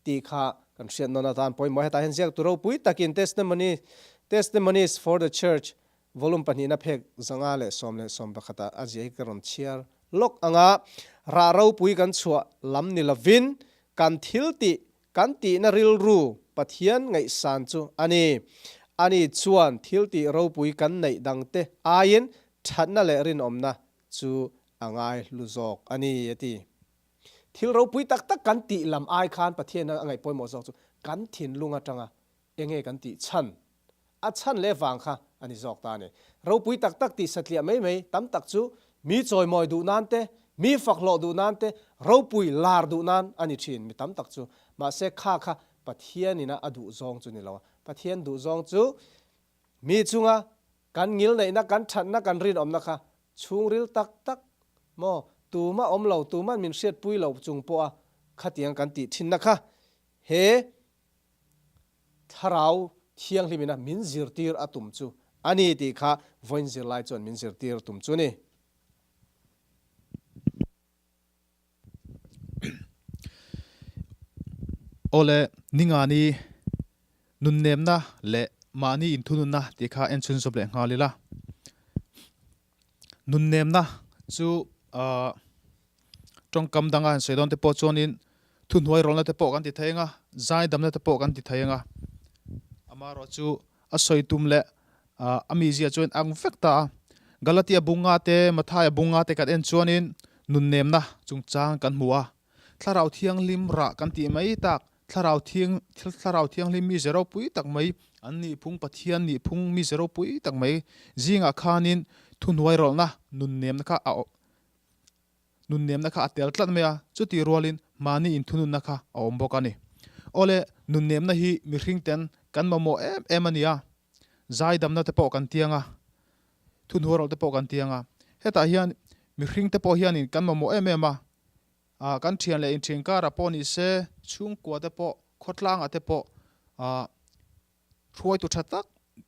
A: tih kha kan hriat nawn atan pawimawh. Hetah hian ziaktu ropui takin Testimony, Testimonies for the Church volume pahnihna phek 511 ah a ziah hi ka rawn chhiar lawk ang a, rah ropui kan chhuah lam ni lovin kan thil tih kan tihna rilru Pathian ngaihsan chu a ni. Ani chuan thil tih ropui kan neih dangte aiin thatna leh rinawmna chu a ngai hlu zawk a ni, a ti. Thil ropui tak tak kan tih lam ai khan Pathian a ngaih pawimawh zawk chu kan thinlung atanga enge kan tih chhan, a chhan leh vang kha a ni zawk ta a ni. Ropui tak tak tih satliah mai mai tam tak chu mi chawimawi duh nan te, mi fakhlawh duh nan te, ropui lar duh nan a ni thin mi tam tak chu. Mahse kha kha Pathian ina a duh zawng chu ni lo a. Pathian duh zawng chu mi chunga Kan ngilneihna, kan thatna, kan rinawmna kha chhungril tak tak maw? Tumah awm lo, tuman min hriatpui lo chung pawha khatiang kan tih thinna kha he Thlarau Thianghlimina min zirtir a tum chu a ni tih kha vawiin zirlai chuan min zirtir a tum chu a ni.
B: Awle, Ningani nunnemna leh mahni inthununna tih kha en chhunzawm leh nghal ila. Nunnemna chu tawngkam danga han sawi dawn te pawh chuanin. Thuhnuai rawlna te pawh kan ti thei ang a, zaidamna te pawh kan ti thei ang a. Amaherawhchu a sawi tum leh a mizia chuan ang vek ta a. Galatia bunga te, Mathaia bunga te kan en chuanin nunnemna chungchang kan hmu a. Thlarau Thianghlim rah kan tih mai tak, Thlarau Thiang, Thlarau Thianghlim mize ropui tak mai, an nihphung Pathian nihphung mize ropui tak mai zingah khanin thuhnuai rawlhna nunnemna kha a Nunnemna kha a tel tlat mai a, chutih rualin mahni inthununna kha a awm bawk a ni. Awle, nunnemna hi mihring ten kan mamawh em em a ni a, zaidamna te pawh kan tiang a, thunhuarawlh te pawh kan tiang a. Hetah hian mihring te pawh hianin kan mamawh em em a, ah kan thian leh inthian karah pawh ni se, chhungkua te pawh, khawtlangah te pawh ah hruaitu tha tak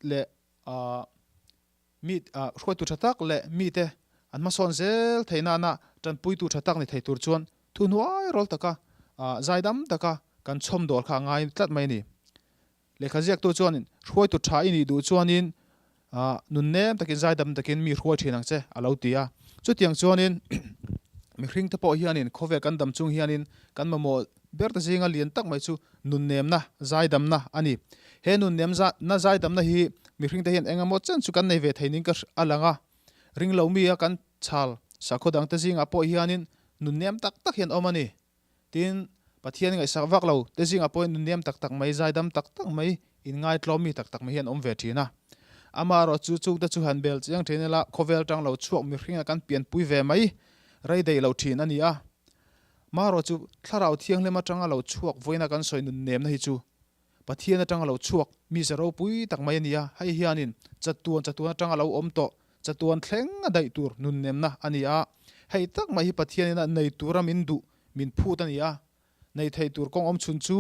B: leh ah Mi hruaitu tha tak leh mite an hmasawn zel theih nana tanpuitu tha tak ni thei tur chuan thuhnuai rawl taka zaidam taka kan chhawm dawr kha a ngai tlat mai a ni. Lehkha ziaktu chuanin hruaitu tha i nih duh chuanin nunnem takin zaidam takin mi hruai thin ang che a lo ti a. Chutiang chuanin mihringte pawh hianin khawvel kan dam chung hianin kan mamawh Berte zinga lian tak mai chu nunnemna, zaidamna a ni. He nunnemna, zaidamna hi mihringte hian eng emaw chen chu kan nei ve thei ning ka a lang a. Ring lo mi a kan chhal sakhaw dangte zingah pawh hianin nunnem tak tak hian awm a ni. Tin, Pathian ngaihsak vak lo te zingah pawhin nunnem tak tak mai, zaidam tak tak mai, inngaitlawm mi tak tak mai hian awm ve thin a. Amaherawh chu chungte chu han bel chiang thin ila khawvel tang lo chhuak mihringa kan pianpui ve mai rei daih lo thin a ni a. Marawh chu Thlarau Thianghlim atanga lo chhuak vawiina kan sawi nun nemna hi chu Pathian atanga lo chhuak mi ze ropui tak mai a ni a, hei hianin chatuan chatuan atanga lo awm tawh chatuan thleng a daih tur nun nemna a ni a, hei tak mai hi Pathianin a nei tura min duh min phut a ni a, nei thei tur kawng awm chhun chu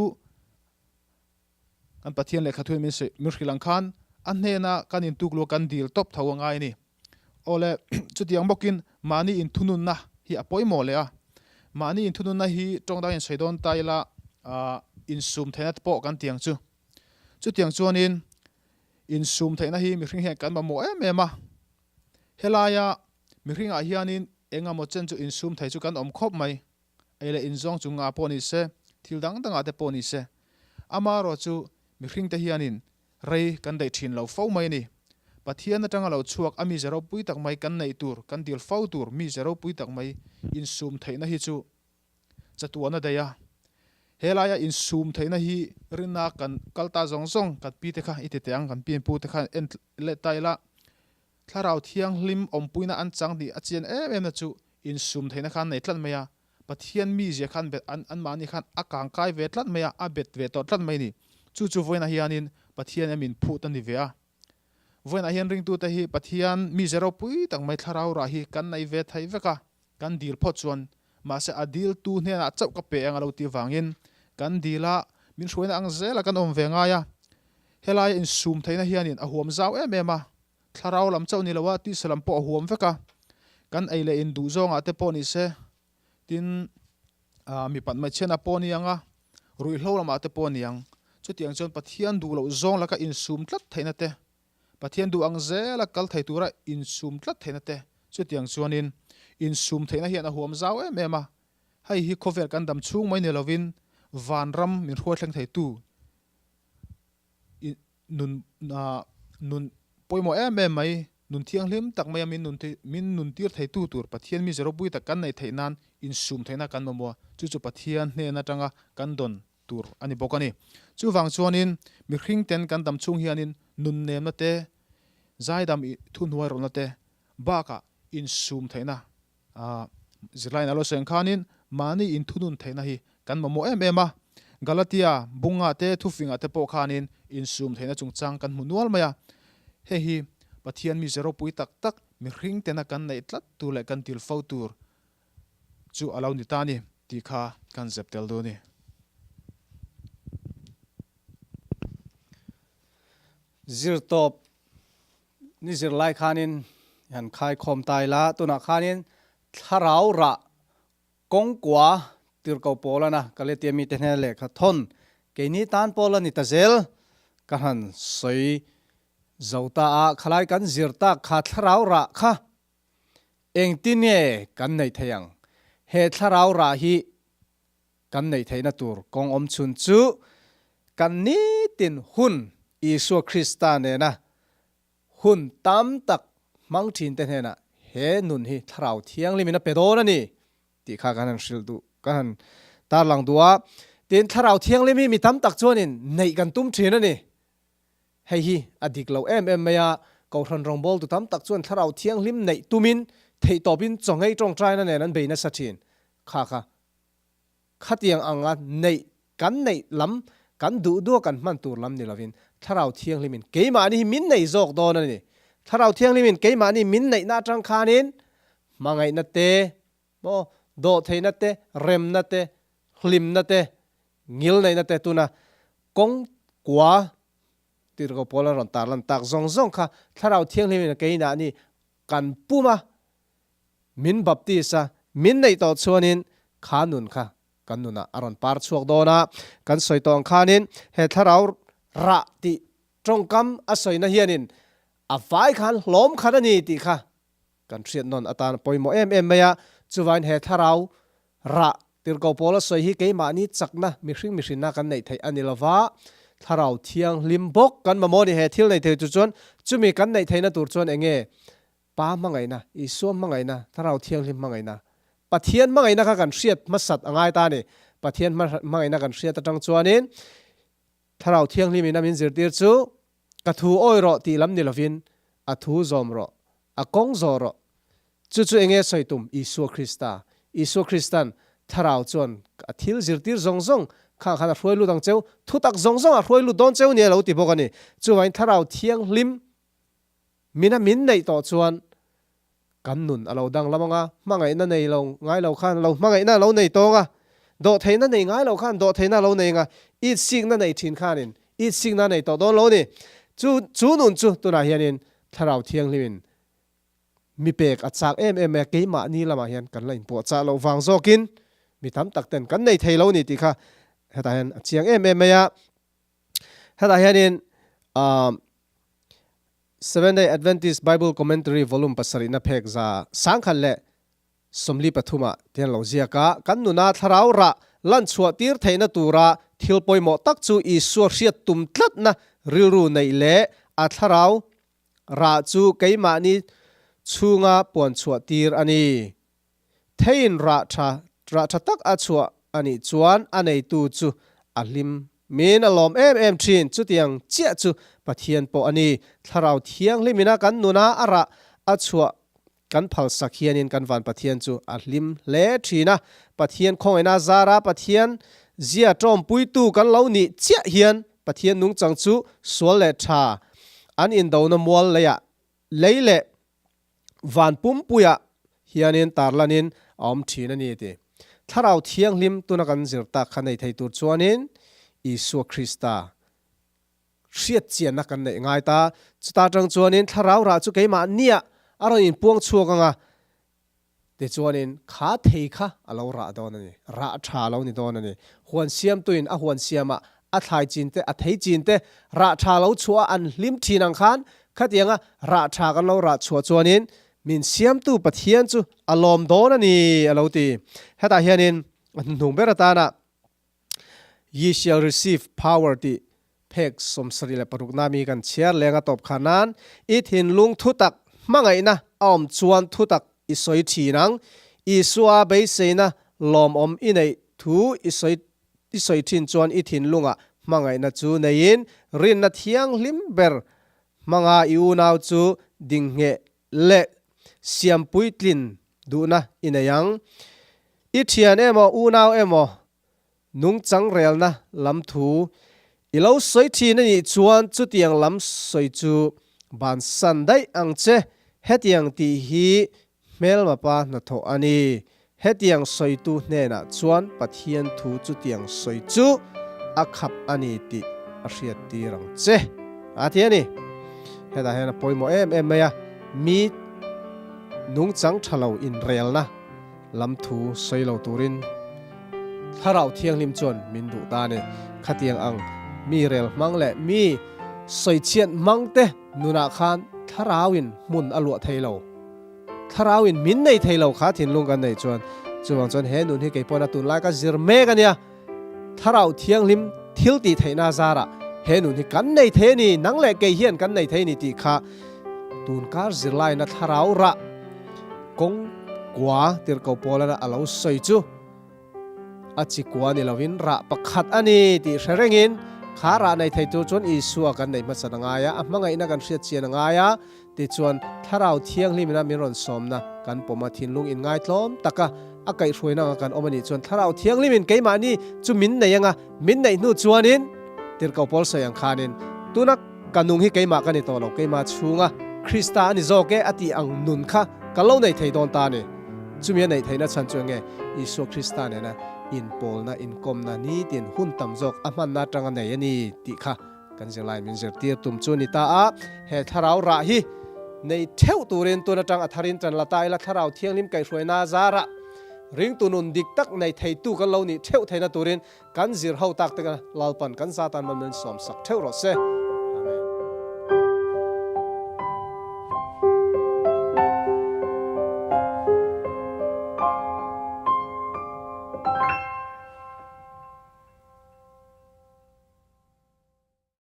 B: Kan Pathian lehkha thuin min sawi min hrilh ang khan a hnena kan intukluh kan dil tawp tho a ngai a ni. Awle, chutiang bawkin mahni inthununna hi a pawimawh leh a. Mahni inthununna hi tawng dangin sawi dawn ta ila insum theihna te pawh kan tiang chu. Chutiang chuanin insum theihna hi mihring hian kan mamawh em em a. Helaia mihringah hianin engemaw chen chu insum thei chu kan awm khawp mai. Ei leh inzawng chu nga pawh ni se, thil dang dangah te pawh ni se, amaherawh chu mihringte hianin rei kan daih thin lo fo mai a ni. Pathian atanga lo chhuak a mize ropui tak mai kan neih tur, kan dil fo tur mize ropui tak mai insum theihna hi chu chatuan a daih a. Helaia insum theihna hi rinna kan kal ta zawng zawng kan pi te kha i ti teh ang, kan pi pu te kha en leh ta ila, Thlarau Thianghlim awmpuina an chang tih a chian em em na chu insum theihna khan nei tlat mai a, Pathian mizia khan bet an anmahni khan a kangkai ve tlat mai a, a bet ve tawh tlat mai a ni. Chu chu vawiinah hianin Pathian em inphut a ni ve a. Vawiinah hian ringtute hi Pathian mize ropui tak mai thlarau rah hi kan nei ve thei vek a, kan dil phawt chuan mahse a diltu hnenah chauh ka pe ang a lo tih vangin kan dil a, min hruaina ang zela kan awm ve ngai a. Helaia insum theihna hianin a huam zau em em a, thlarau lam chauh ni lo a, tisa lam pawh a huam vek a, kan ei leh in duh zawngah te pawh ni se, tin mipat hmeichhiatna pawh ni ang a, ruihhlo lamah te pawh ni ang. Chutiang chuan Pathian duh loh zawng laka insum tlat theihna te, Pathian duh ang zela kal thei tura insum tlat theihna te, chutiang chuanin insum theihna hian a huam zau em em a, hei hi khawvel kan dam chhung mai ni lovin vanram min hruai thleng theitu nun nun pawimawh em em mai, nun thianghlim tak maia min nun min nun tir theitu tur Pathian mi ze ropui tak kan neih theih nan insum theihna kan mamawh a, chu chu Pathian hnen atanga kan dawn tur a ni bawk a ni. Chuvang chuanin mihring ten kan dam chhung hianin nun nemna te, zaidam thuhnuai rawlna te bakah insum theihna Zirlaiin a lo sawi ang khanin mahni inthunun theihna hi kan mamawh em em a. Galatia bunga te thufingah te pawh khanin insum theihna chungchang kan hmu nual mai a. Hei hi Pathian mi ze ropui tak tak mihring tena kan neih tlat tur leh kan til fo tur chu a lo ni ta a ni tih kha kan zep tel duh a ni.
A: Zirtawp Ni zirlai khanin i han khaikhawm ta ila, tunah khanin thlarau rah kawngkua tirko pawl ana Galatia mite hnena lehkha thawn keini tan pawl a ni ta zel ka han sawi zo ta a, khalai kan zir tak kha thlarau rah kha engtin nge kan neih theih ang? He thlarau rah hi. kan neih theihna tur kawng awm chhun chu kan nitin hun Isua Krista nena hun tam tak hmang thinte hnenah he nun hi Thlarau Thianghlimin a pe dawn a ni tih kha kan han hrilh duh, kan han tarlang duh a. Tin, Thlarau Thianghlim hi mi tam tak chuanin neih kan tum thin a ni. Hei hi a dik lo em em mai a, Kohhran rawngbawltu tam tak chuan Thlarau Thianghlim neih tumin theihtawpin chawngei tawngtaina nen an bei nasa thin. Kha kha khatiang anga neih kan neih lam kan duh duh a kan hman tur lam ni lovin Thlarau Thianghlimin keimahni hi min nei zawk dawn a ni. Thlarau Thianghlimin keimahni min neihna atang khanin hmangaihna te, maw dawhtheihna te, remna te, hlimna te, ngilneihna te tuna kawng kua tirhkoh pawl a rawn tarlan tak zawng zawng kha Thlarau Thianghlimin keinahni kan pum a, min baptis a, min neih tawh chuanin kha nun kha kan nunah a rawn par chhuak dawn a, kan sawi tawh ang khanin he Thlarau rah tih tawngkam a sawina hianin a vai khan hlawm khat a ni tih kha Kan hriat nawn atan a pawimawh em em mai a, chuvain he thlarau rah tirhkoh pawl a sawi hi keimahni chakna mihring mihrinna kan neih theih a ni lova, thlarau thianghlim bawk kan mamawh a ni. He thil nei thei chu chuan chumi kan neih theihna tur chuan eng nge Pa hmangaihna, Isua hmangaihna, thlarau thianghlim hmangaihna, Pathian hmangaihna kha kan hriat hmasat a ngai ta a ni. Pathian hmangaihna kan hriat atang chuanin thlarau thianghlimin a min zirtir chu Ka thu awi rawh tih lam ni lovin, a thu zawm rawh, a kawng zawh rawh. Chu chu enge sawi tum? Isua Krista. Isua Kristan Thlarau chuan a thil zirtir zawng zawng khang khan a hruai lut ang cheu, thutak zawng zawng a hruai lut dawn cheu nia lo ti bawk a ni. Chuvangin Thlarau Thianghlim mina min neih tawh chuan Kan nun a lo danglam ang a, hmangaihna nei lo ngai lo khan lo hmangaihna a lo nei tawng a, dawhtheihna nei ngai lo khan dawhtheihna a lo nei ang a, itsikna nei thin khanin itsikna a nei tawh dawn lo a ni. Chu chu nun chu tunah hianin Thlarau Thianghlimin mi pek a chak em em mai a, keimahni lamah hian kan la inpuahchah loh vang zawkin mi tam tak ten kan nei thei lo a ni tih kha hetah hian a chiang em em mai a. Hetah hianin aah Seventh-day Adventist Bible Commentary Volume pasarihna phek 143 ah te an lo ziak a, Kan nuna thlarau rah lan chhuah tir theihna tura thil pawimawh tak chu Isua hriat tum tlatna rilru neih leh a thlarau rah chu keimahni chhunga puan chhuah tir a ni. Theiin rah tha rah tha tak a chhuah a nih chuan a neitu chu a hlim min a lawm em em thin. Chutiang chiah chu Pathian pawh a ni. Thlarau Thianghlimina kan nuna a rah a chhuah kan phalsak hianin kan van Pathian chu a hlim hle thin a. Pathian khawngaihna zara Pathian zia tawmpuitu kan lo nih chiah hian Pathian nungchang chu sual leh tha an indona mual leiah lei leh Van pumpuiah hianin tarlanin a awm thin a ni ti. Thlarau Thianghlim tuna kan zir tak kha nei thei tur chuanin Isua Krista hriat chianna kan neih ngai ta. Chuta tang chuanin Thlarau rah chu keimah nia a rawn inpuang chhuak ang a, tichuanin kha thei kha a lo rah dawn a ni, rah tha a lo ni dawn a ni. Huan siamtuin a huan siamah a thlai chin te, a thei chin te rah tha lo chhuah a an hlim thin ang khan Khatianga rah tha kan lo rah chhuah chuanin min siamtu Pathian chu a lawm dawn a ni, a lo ti. Hetah hianin a hnuhnung ber atana Ye shall receive power tih phek 76 na mi kan chhiar leng a tawp kha nan i thinlung thutak hmangaihna a awm chuan thutak i sawi thin ang. Isua beiseina lawmawm i neih thu i sawi I sawi thin chuan i thinlungah hmangaihna chu neiin rinna thianghlim ber hmanga i unau chu dingngheh leh siam puitlin duhna i nei ang. I thian emaw unau emaw nungchang relna lam thu i lo sawi thin a nih chuan chutiang lam sawi chu bansan daih ang che. Hetiang tih hi Hmelma pa hnathawh a ni. Hetiang sawitu hnenah chuan Pathian thu chutiang sawi chu a khap a ni tih a hriattir ang che, a ti a ni. Hetah hian a pawimawh em em mai a, mi nungchang tha lo inrelna lam thu sawi lo turin Thlarau Thianghlim chuan min duh ta a ni. Khatiang ang mi rel hmang leh mi sawichhiat hmang te nunah khan Thlarauin hmun a luah thei lo. Thlarauin min nei thei lo kha thinlung kan neih chuan. Chuvang chuan he nun hi kei pawhin a tunlai ka zir mek a nia. Thlarau Thianghlim thil tih theihna zarah he nun hi kan nei thei a ni, nang leh kei hian kan nei thei a ni tih kha tunkar zirlaina thlarau rah kawng kua tirhkoh Paulana a lo sawi chu a chi kua ni lovin rah pakhat a ni tih hre rengin kha rah nei thei tur chuan Isua kan neih hmasa a ngai a, a hmangaihna kan hriat chian a ngai a. Tichuan, Thlarau Thianghlimina min rawn sawmna kan pawm a, thinlung inngaitlawm taka a kaihhruaina anga kan awm a nih chuan Thlarau Thianghlimin keimahni chu min nei anga min neih hnu chuanin Tirhkoh Paul sawi ang khanin, Tuna ka nung hi keimah ka ni tawh lo, keimah chhunga Krista a ni zawk e a tih ang nun kha ka lo nei thei dawn ta a ni. Chumi a neih theihna chhan chu enge? Isua Krista nena inpawlna, inkawmna nitin hun tam zawk a hmanna atanga nei a ni tih kha Kan zirlai min zirtir tum chu ni ta a, he thlarau rah hi nei theuh turin tun atang a tharin tan la ta ila thlarau thianghlim kaihhruaina zarah ringtu nun dik tak nei theitu kan lo nih theuh theihna turin kan zir ho tak te Lalpan kan zatan malmin sawmsak theuh rawh se.